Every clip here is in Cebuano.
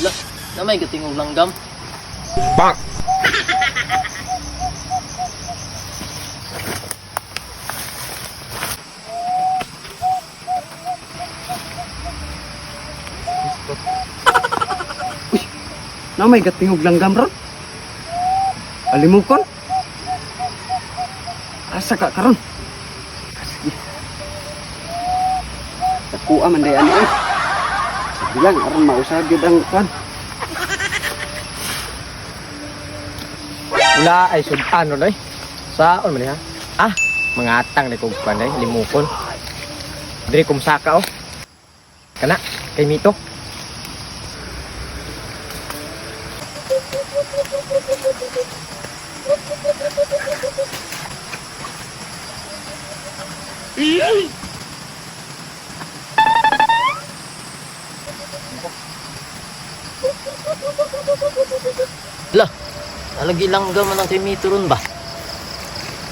La, namay gatingog langgam. Bonk. Na may gatingog langgam ron. Alimukon. Asa ka karon? Ah, sige. Takuha man day ani eh. Sige lang aron mausab gyud ang kwan. Wala ay sudan ron oy. Saon man ha? Ah, mga atang ni kog kwan ay limukon. Diri kumsaka oh. Kana kay Mito. La, alagi langgam man ang kay Mito ron ba?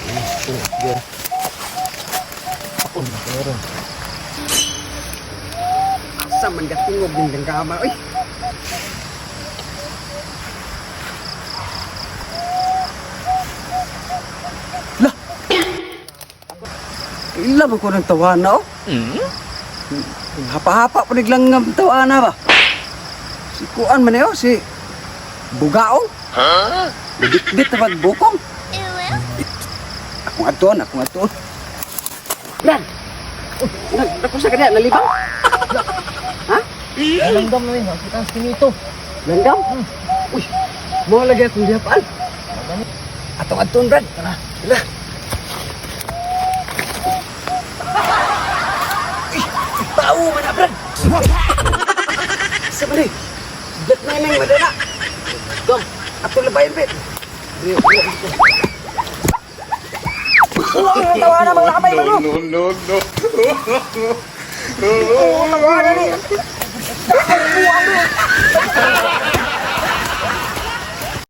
Eh, yun. Ako na meron. Asa man gatingog ning langgama oy. Lah. Ila man ko ng tawana oh. Hapa-hapa po naglanggam tawana ba? Si kuan man eh, oh, si Bugaong. Huh? Bit-bit na pagbukong. Akong atuon, akong atuon. Brad! Nagko sa kanya, nalibang? Langgam na rin, nakita si Mito. Langgam? Uy, mo lagi akong dihapaan. Atong atuon, Brad. Tara. Tara. Uy, tao man na, Brad. Sa mali. Black na nang madana. Gam, Atong labayan, Brad. Uy, ang tawa na mga kamay mo. No, no, no. Oo, tawa na ni. Buang mo.